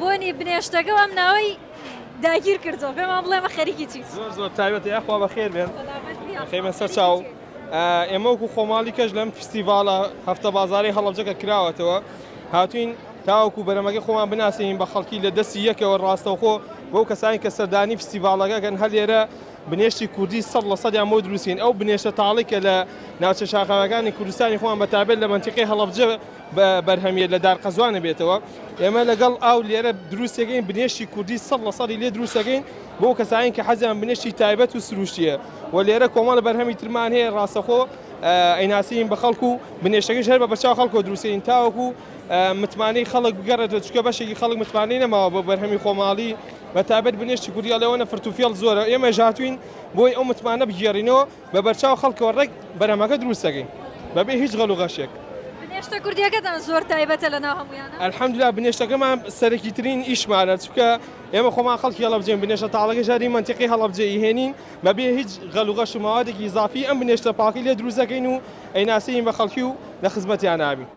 بۆنی بنێشتەکە و ئەم ناوەی داگیر کردووە پێمان بڵێ ئەمە خەریکی چیت؟ زۆر زۆر تایبەتە یاخوا بەخێر بێن خەیمە سەر چاو ئێمە وەکو خۆماڵی کەش لەم فیستیڤاڵە هەفتە بازاری هەڵەبجە کە کراوەتەوە هاتوین تاوەکو بەرەمەکەی خۆمان بناسێنین بە خەڵکی لە دەستی یەکەوە ڕاستەوخۆ بۆ کەسانی کە سەردانی فیستیڤاڵەکە کەن هەر لێرە بنێشتی کوردی سەد لە سەدیان بۆ دروستین ئەو بنێشتە تاڵی کە لە ناوچە شاخاوەکانی کوردستانی خۆمان بە تایبەت لە مەنتیقەی هەڵەبجە بەرهەمیە لە دار قەزوانە بێتەوە ئێمە لەگەڵ ئاو لێرە دروستەکەین بنێشتی کوردی سەد لە سەدی لێ دروستەکەین بۆ کەسانی کە حەزیان بنێشتی تایبەت و سروشتیە و لێرە کۆمەڵە بەرهەمی ترمان هەیە ڕاستەخۆ ئەیناسین بە خەڵک و بنێشتەکەش هەر بە بەرچاو خەڵکەوە دروستین تاوەکو متمانەی خەڵک بگەڕێتەوە چونکە بەشێکی خەڵک متمانەی نەماوە بۆ بەرهەمی خۆماڵی بە تایبەت بنێشتی کوردی ئەڵێ فرت و فێڵ زۆرە ئێمەش هاتوین بۆی ئەو متمانە بگێڕینەوە بە بەرچاو خەڵکەوە ڕێک بەرهەمەکە دروست دەکەین بەبێ هیچ غەل و غەشێک. بنێشتە کوردیەکەتان زۆر تایبەتە لەناو هەموویانە؟ الحمدللە بنێشتەکەمان سەرەکیترین ئیشمانە چونکە ئێمە خۆمان خەڵکی هەڵەبجەین بنێشتە تاڵەکەش هەری مەنتیقەی هەڵەبجە ئیهێنین بەبێ هیچ غەل و غەش و مەوادێکی ئیزافی ئەم بنێشتە پاکەی لێ دروست دەکەین و ئەیناسێنین بە خەڵکی و لە خزمەتیان ئابین.